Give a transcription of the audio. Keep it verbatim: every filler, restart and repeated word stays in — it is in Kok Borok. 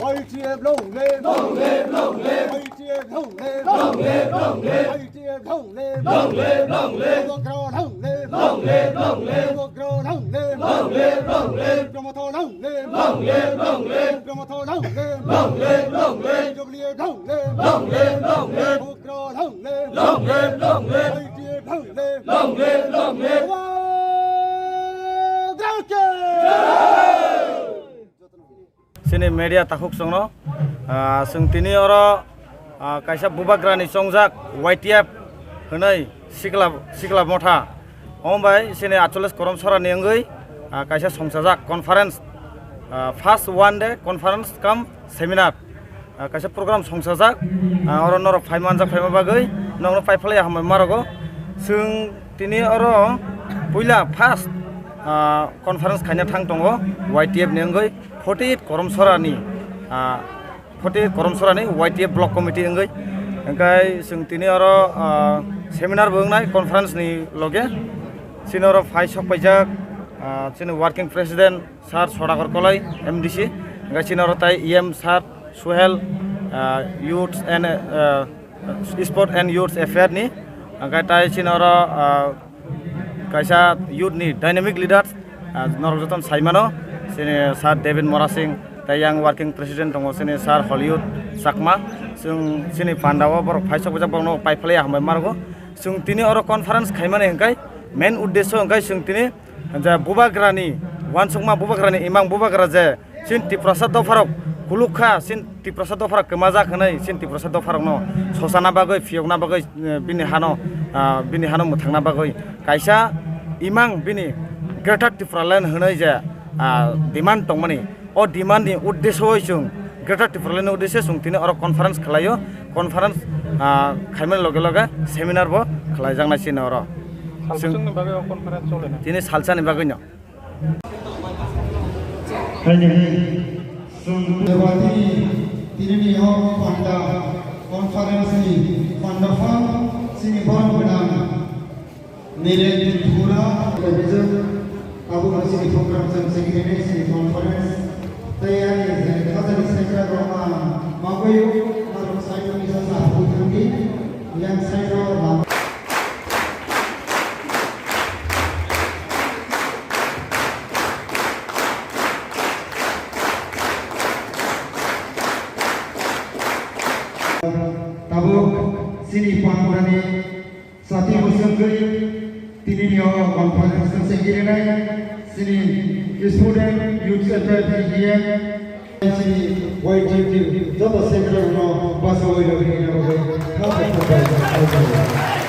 I T F long live! Long live, long live! I T F long live! Long live, long live! I T F long live! Long live, long live! Bubagra long live! Long live, long live! Bubagra long live! Long live, long live! Bubagra long live! Long live, long live! Bubagra long live! Long live, long live! Bubagra long live! Long live, long live! I T F long live! Long live, long live! Bubagra ke! Chini media takhuk chwngno, ah, chwng tini oro, ah, kaisa bubagrani chongjak Y T F hwnwi sikla, sikla motha. Omo bai chini atchollis korom sorani wngwi, ah, kaisa songchajak conference, ah, first one day conference cum seminar, ah, kaisa program songchajak, ah, oro norok phai manjak phaima bagwi nokno paiphalai hambai marogo. Chwng tini oro puila first, ah, conference khaina thang tongo Y T F ni wngwi. Forty-eight Koromsorani, ah, forty-eight Koromsorani Y T F Block Committee wngwi. Hwnkhe chwng tini oro, ah, seminar bo wngnai conference ni loge. Chini oro phai sok paijak, ah, chini working president sir Sodakor Koloi, M D C. Hwnkhe chini oro tai E M sir Suhel, ah, Youth and, ah, Sport and Youth Affair ni. Hwnkhe tai chini oro, ah, kaisa youth ni dynamic leaders, ah, norok jotono sai mano, chini sir David Morasing, tei yang working president tongo, chini sir Hollywood Chakma. Chwng chini panda o borok phai sok bwjak, borokno paiphalai hambai marogo. Chwng tini oro conference khaimani hwnkhe main uddesho hwnkhe chwng tini je bubagrani, uansukma bubagrani, imang bubagra je chini Tiprasa dopharok kuluk kha, chini Tiprasa dopharok kwmajak hwnwi, chini Tiprasa dopharokno sosana bagwi, phiyokna bagwi, eh, bini hano, ah, bini hano mwthangna bagwi kaisa imang bini Greater Tipraland hwnwi je, ah, demand tongmani, o demand ni uddesyo chwng, Greater Tipraland ni uddesyo chwng tini oro conference khlaio, conference, ah, khaimani loge loge seminar bo khlaijaknai chini oro. Salsa chwng chwngni bagwi o conference chole na? Tini salsani bagwino. Haini hai, chwng Debati tinini o panda conference ni panda phang chini borok gwnang Nilen Tripura. Tabuk chini program chwng chini conference tei ani je khajani secretary rok ma, ma, mabayo, norok side o kisa sa phu thangdi, yang side o lama. Tabuk chini pangmani sati bwswngwi tinini o conference se girinai chini student youth secretary hiya. Chini Y T F joto secretary no basa oi rogwi nina bagwi kha kha kha kha.